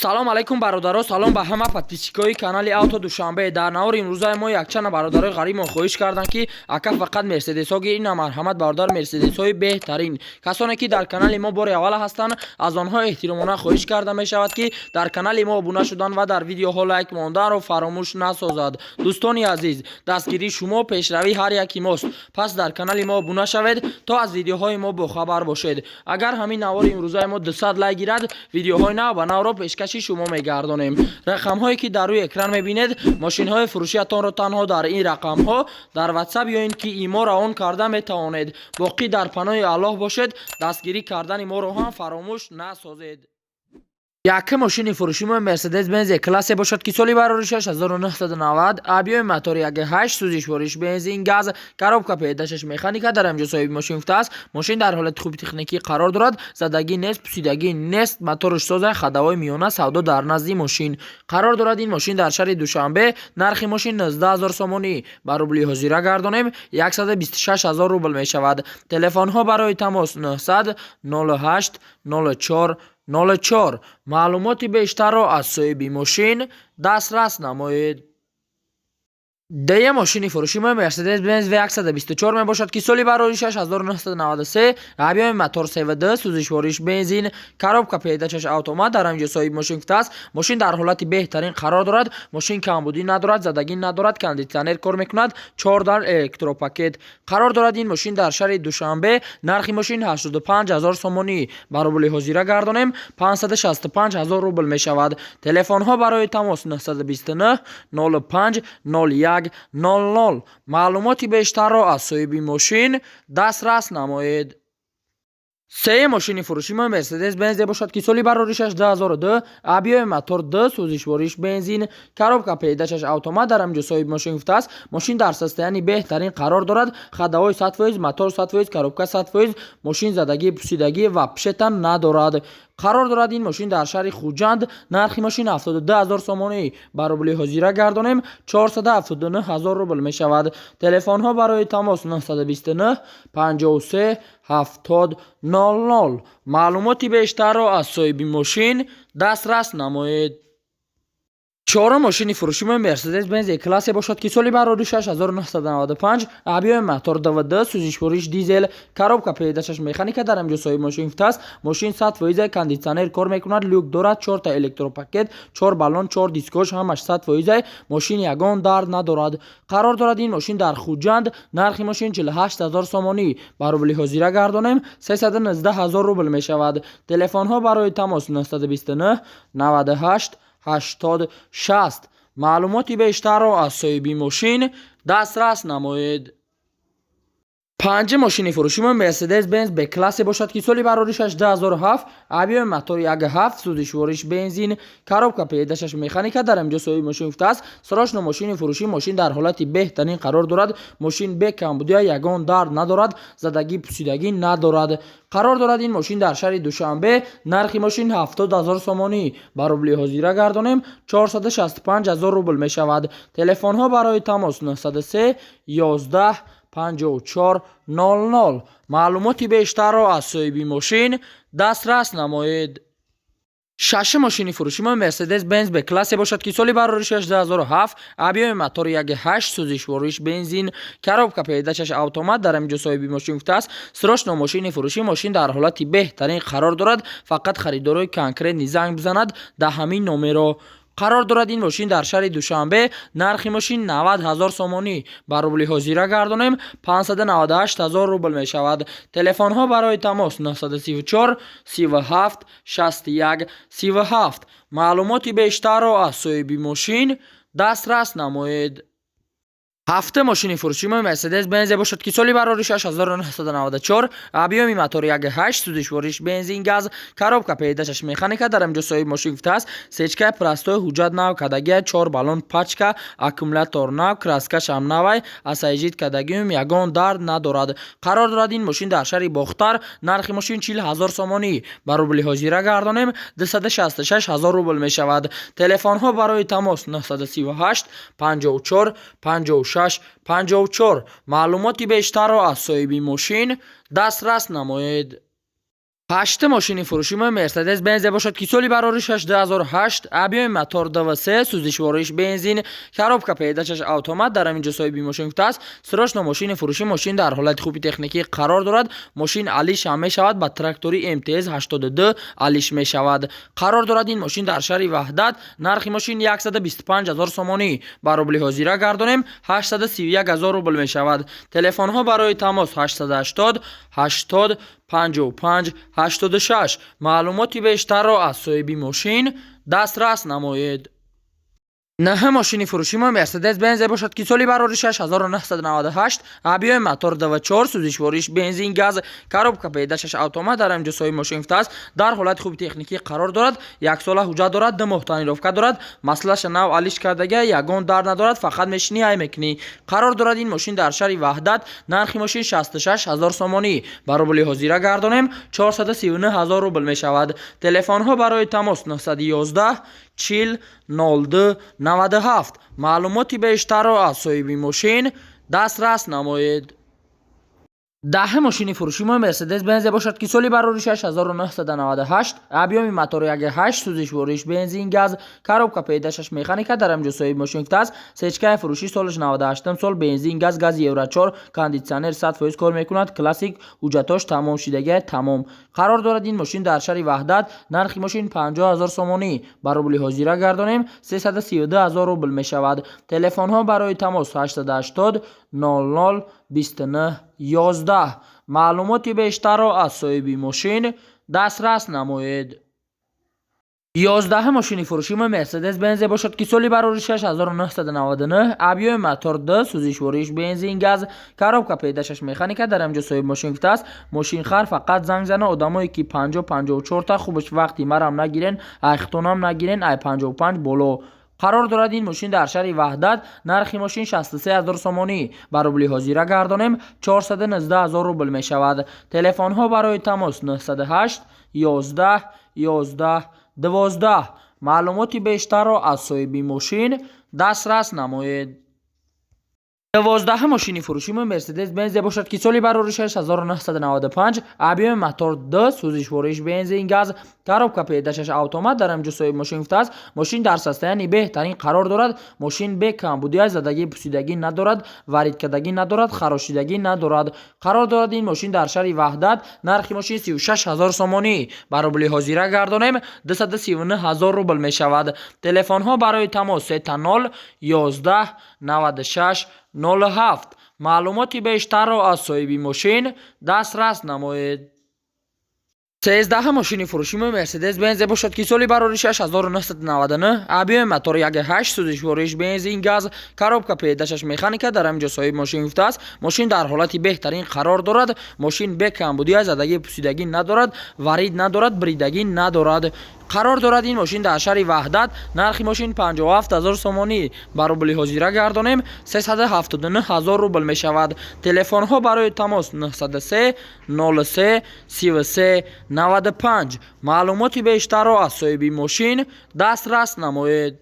Салом алайкум, бародаро, салом ба ҳама подписчикои канали Авто Душанбе. Дар навори имрӯзаи мо якчанд бародарои ғарибмон хоҳиш карданд, ки ака, фақат мерседесҳо гир. Ина, марҳамат, бародар, мерседесҳои беҳтарин. Касоне ки дар канали мо бори аввала ҳастанд, аз онҳо эҳтиромона хоҳиш карда мешавад, ки дар канали мо обуна шудан ва дар видеоҳо лайк монданро фаромӯш насозад. Дӯстони азиз, дастгирии шумо пешравии ҳар яки мост, пас дар канали мо обуна шавед, то аз видеоҳои мо бохабар бошед. Агар ҳамин навори имрӯзаи мо 200 лайк гирад, видеоҳои нав ба навро пешкаши шумо мегардонем. Рақамҳое ки дар рӯи экран мебинед, мошинҳои фурӯшиятонро танҳо дар ин рақамҳо дар Ватсап ё ин ки ИМО равон карда метавонед. Боқӣ дар паноҳи Аллоҳ бошед, дастгирӣ кардани моро ҳам фаромӯш насозед. Якум мошини фурӯши мо Мерседес Бенз Классе бошад, ки соли бароришаш 1990, объёми мотори 1,8, сӯзишвориш бензин газ, коробка передачаш механика. Дар ҳамҷо соҳиби мошин гуфтааст, мошин дар ҳолати хуби техникӣ қарор дорад, задагӣ нест, пусидагӣ нест, моторш соза, ходовой миёна, савдо дар назди мошин. Қарор дорад ин мошин дар шаҳри Душанбе. Нархи мошин 19 ҳазор сомонӣ, ба рубли ҳозира гардонем, 126 ҳазор рубл мешавад. Телефонҳо барои тамос 900 08 04 04. Маълумоти бештарро аз соҳиби мошин дастрас намоед. Дуюм мошини фурӯши мо Мерседес Бенз В124 мебошад, ки соли бароришаш 1993, объёми мотор 3,2, сӯзишвориш бензин, коробка передачаш автомат. Дар ҳамҷо соҳиби мошин гуфтааст, мошин дар ҳолати беҳтарин қарор дорад, мошин камбудӣ надорад, задагӣ надорад, кондитсионер кор мекунад, чор дар электропакет. Қарор дорад ин мошин дар шаҳри Душанбе. Нархи мошин 85 ҳазор сомонӣ, ба рубли ҳозира гардонем, 565 ҳазор рубл мешавад. Телефонҳо барои тамос 929 05 01 00. Маълумоти бештарро аз соҳиби мошин дастрас намоед. Сеюм мошини фурӯши мо Мерседес Бензе бошад, ки соли бароришаш 2002, объёми мотор 2, сӯзишвориш бензин, коробка передачаш автомат. Дар ҳаминҷо соҳиби мошин гуфтааст, мошин дар состоянии беҳтарин қарор дорад, ходовой 100%, мотор 100%, коробка 100%, мошин задагӣ, пусидагӣ ва пшета надорад. Қарор дорад ин мошин дар шаҳри Хуҷанд. Нархи мошин 72 ҳазор сомонӣ, ба рубли ҳозира гардонем, 479 ҳазор рубл мешавад. Телефонҳо барои тамос 929 53 70 00. Маълумоти бештарро аз соҳиби мошин дастрас намоед. Чорум мошини фурӯши мо Мерседес Бенз Классе бошад, ки соли бароришаш 1995, объёми мотор 2,2, сӯзишвориш дизел, коробка передачаш механика. Дар ҳаминҷо соҳиби мошин гуфтааст, мошин 100%, кондитсионер кор мекунад, люк дорад, чорта электропакет, чор баллон, чор дискош, ҳамаш 100%, мошин ягон дард надорад. Қарор дорад ин мошин дар Хуҷанд. Нархи мошин 48 ҳазор сомонӣ, ба рубли ҳозира гардонем, 319 ҳазор рубл мешавад. Телефонҳо барои тамос 929 98 80 60. Маълумоти бештарро аз соҳиби мошин дастрас намоед. Панҷум мошини фурӯши мо Мерседес Бенз Б классе бошад, ки соли бароришаш 2007, объёми мотори 1,7, сӯзишвориш бензин, коробка передачаш механика. Дар ҳаминҷо соҳиби мошин гуфтааст, срочно мошини фурӯшӣ, мошин дар ҳолати беҳтарин қарор дорад, мошин бе камбудия, ягон дард надорад, задагӣ, пусидагӣ надорад. Қарор дорад ин мошин дар шаҳри Душанбе. Нархи мошин 70 ҳазор сомонӣ, ба рубли ҳозира гардонем, 465 ҳазор рубл мешавад. Телефонҳо барои тамос 903 11 54 00. Маълумоти бештарро аз соҳиби мошин дастрас намоед. Шашум мошини фурӯши мо Мерседес Бенз Б классе бошад, ки соли бароришаш 2007, объёми мотори 1,8, сӯзишвориш бензин, коробка передачаш автомат. Дар ҳаминҷо соҳиби мошин гуфтааст, срочно мошини фурӯшӣ, мошин дар ҳолати беҳтарин қарор дорад, фақат харидорои конкретный занг бизанад дар ҳамин номеро. Қарор дорад ин мошин дар шаҳри Душанбе. Нархи мошин 90 ҳазор сомонӣ, ба рубли ҳозира гардонем, 598 ҳазор рубл мешавад. Телефонҳо барои тамос 934 37 61 37. Маълумоти бештарро аз соҳиби мошин дастрас намоед. Ҳафтум мошини фурӯши мо Мерседес Бензе бошад, ки соли бароришаш 1994, объёми мотори 1,8, сӯзишвориш бензин газ, коробка передачаш механика. Дар ҳаминҷо соҳиби мошин гуфтааст, сечкаи простой, ҳуҷҷат нав кардагия, чор баллон пачка, аккумулятор нав, краскашам навай, освежить кардагиум, ягон дард надорад. Қарор дорад ин мошин дар шаҳри Бохтар. Нархи мошин 40 ҳазор сомонӣ, ба рубли ҳозира гардонем, 266 ҳазор рубл мешавад. Телефонҳо барои тамос 938 54 56 54. Маълумоти бештарро аз соҳиби мошин дастрас намоед. Ҳашти мошини фурӯши мо Мерседес Бензе бошад, ки соли бароришаш 2008, объёми мотор 2,3, сӯзишвориш бензин, коробка передачаш автомат. Дар ҳамин ҷо соҳиби мошин гуфтааст: срочно мошини фурӯшӣ. Мошин дар ҳолати хуби техникӣ қарор дорад. Мошин алиш ҳам мешавад, ба трактори МТЗ 82 алиш мешавад. Қарор дорад ин мошин дар шаҳри Ваҳдат. Нархи мошин 125 ҳазор сомонӣ, ба рубли ҳозира гардонем, 831 ҳазор рубл мешавад. Телефонҳо барои тамос 880 80 55 86. Маълумоти бештарро аз соҳиби мошин дастрас намоед. Наҳ мошини фурӯши мо Мерседес Бензе бошад, ки соли бароришаш 1998, объёми мотор 2,4, сӯзишвориш бензин, газ, коробка передачаш автомат. Дар ҳамин ҷо соҳиби мошин гуфтааст: дар ҳолати хуби техникӣ қарор дорад, яксола ҳуҷҷат дорад, 2 моҳ тонировка дорад, маслаша нав алиш кардага, ягон дард надорад, фақат мешинӣ, ай мекунӣ. Қарор дорад ин мошин дар шаҳри Ваҳдат. Нархи мошин 66 ҳазор сомонӣ, ба рубли ҳозира гардонем, 439 ҳазор рубл мешавад. Телефонҳо барои тамос 911 40 02 97. Маълумоти бештарро аз соҳиби мошин дастрас намоед. Даҳ мошини фурӯши мо Мерседес Бензе бошад, ки соли бароришаш 1998, объёми мотори 1,8, сӯзишвориш бензин, газ, коробка передачаш механика. Дар ҳамин ҷо соҳиби мошин гуфтааст: сечкаи фурӯшӣ, солаш 98 сол, бензин, газ, гази Евро 4, кондитсионер 100% кор мекунад, классик, ҳуҷҷатош тамом шидагия, тамом. Қарор дорад ин мошин дар шаҳри Ваҳдат. Нархи мошин 50 ҳазор сомонӣ, ба рубли ҳозира гардонем, 332 ҳазор рубл мешавад. Телефонҳо барои тамос 880 00 29 11. Маълумоти бештарро аз соҳиби мошин дастрас намоед. 11 мошини фурӯши мо Мерседес Бензе бошад, ки соли бароришаш 1999, объёми мотор 2, сӯзишвориш бензин, газ, коробка передачаш механика. Дар ҳамин ҷо соҳиби мошин гуфтааст: мошинхар фақат занг зана, одамое ки 50 54 та хубаш, вақти марам нагирен, айхтонам нагирен, ай 55 боло. Қарор дорад ин мошин дар шаҳри Ваҳдат. Нархи мошин 63 ҳазор сомонӣ, ба рубли ҳозира гардонем, 419 ҳазор рубл мешавад. Телефонҳо барои тамос 908 11 11 12. Маълумоти бештарро аз соҳиби мошин дастрас намоед. 12 мошини фурӯши мо Мерседес Бензе бошад, ки соли бароришаш 1995, объёми мотор 2, сӯзишвориш бензин, газ, коробка передачаш автомат. Дар ҳамин ҷо соҳиби мошин гуфтааст: мошин дар состоянии беҳтарин қарор дорад, мошин бе камбудия, задагӣ, пусидагӣ надорад, варидкардагӣ надорад, харошидагӣ надорад. Қарор дорад ин мошин дар шаҳри Ваҳдат. Нархи мошин 36 ҳазор сомонӣ, ба рубли ҳозира гардонем, 239 ҳазор рубл мешавад. Телефонҳо барои тамос 000 11 96 07. Маълумоти бештарро аз соҳиби мошин дастрас намоед. 13 мошини фурӯши мо Мерседес Бензе бошад, ки соли бароришаш 1999, объёми мотор 1,8, сӯзишвориш бензин, газ, коробка передачаш механика. Дар ҳамин ҷо соҳиби мошин гуфтааст: мошин дар ҳолати беҳтарин қарор дорад, мошин бе камбудия, задагӣ, пусидагӣ надорад, варид надорад, бридагӣ надорад. Қарор дорад ин мошин дар шаҳри Ваҳдат. Нархи мошин 57 ҳазор сомонӣ, ба рубли ҳозира гардонем, 379 ҳазор рубл мешавад. Телефонҳо барои тамос 903 03 33 95. Маълумоти бештарро аз соҳиби мошин дастрас намоед.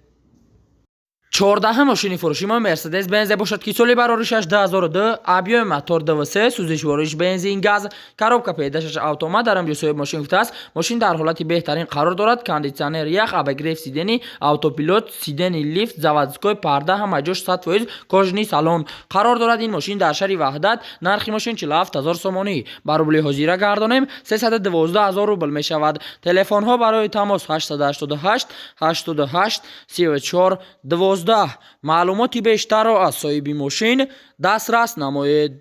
14 мошини фурӯши мо Мерседес Бензе бошад, ки соли бароришаш 2002, объёми мотор 2,3, сӯзишвориш бензин, газ, коробка передачаш автомат. Дар ҳамин ҷо соҳиби мошин гуфтааст: мошин дар ҳолати беҳтарин қарор дорад, кондитсионер, ях, обогрев сидений, автопилот, сидений, лифт, заводской парда, ҳама ҷош 100%, кожаный салон. Қарор дорад ин мошин дар шаҳри Ваҳдат. Нархи мошин 47 ҳазор сомонӣ, ба рубли ҳозира гардонем, 312 ҳазор рубл мешавад. Телефонҳо барои тамос 888 88 34 12. Маълумоти бештарро аз соҳиби мошин дастрас намоед.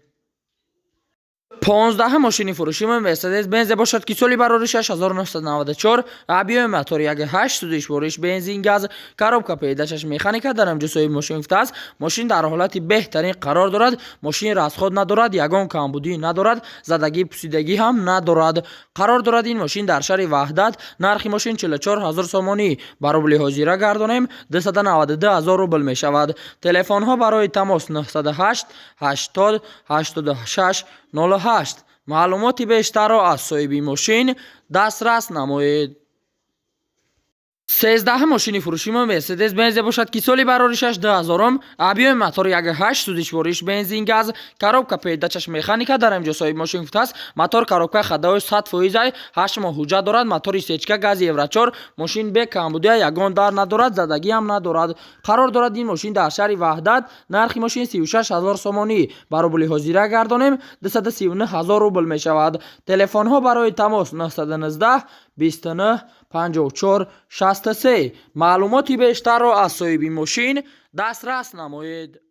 15 мошини фурӯши мо Мерседес Бензе бошад, ки соли бароришаш 1994, объёми мотор 1,8, сӯзишвориш бензин, газ, коробка передачаш механика. Дар ҳамин ҷо соҳиби мошин гуфтааст: мошин дар ҳолати беҳтарин қарор дорад, мошин расход надорад, ягон камбудӣ надорад, задагӣ, пусидагӣ ҳам надорад. Қарор дорад ин мошин дар шаҳри Ваҳдат. Нархи мошин 44 ҳазор сомонӣ, ба рубли ҳозира гардонем, 292 ҳазор рубл мешавад. Телефонҳо барои тамос 908 80 86 08. Маълумоти бештарро аз соҳиби мошин дастрас намоед. 13-ҳум мошини фурӯши мо Мерседес Бензе бошад, ки соли бароришаш 2000-ум, объёми мотор 1,8, сӯзишвориш бензин, газ, коробка передачаш механика. Дар инҷо соҳиби мошин гуфтааст, мотор, коробка ходовой 100%-ай, 8 моҳ ҳуҷҷат дорад, мотори сечка, гази Евро 4. Мошин бе камбудия, ягон дар надорад, задагиам надорад. Қарор дорад ин мошин дар шаҳри Ваҳдат. Нархи мошин 36 ҳазор сомонӣ, ба рубли ҳозира гардонем, 239 ҳазор рубл мешавад. Телефонҳо барои тамос: 919 29 54 63. Маълумоти бештарро аз соҳиби мошин дастрас намоед.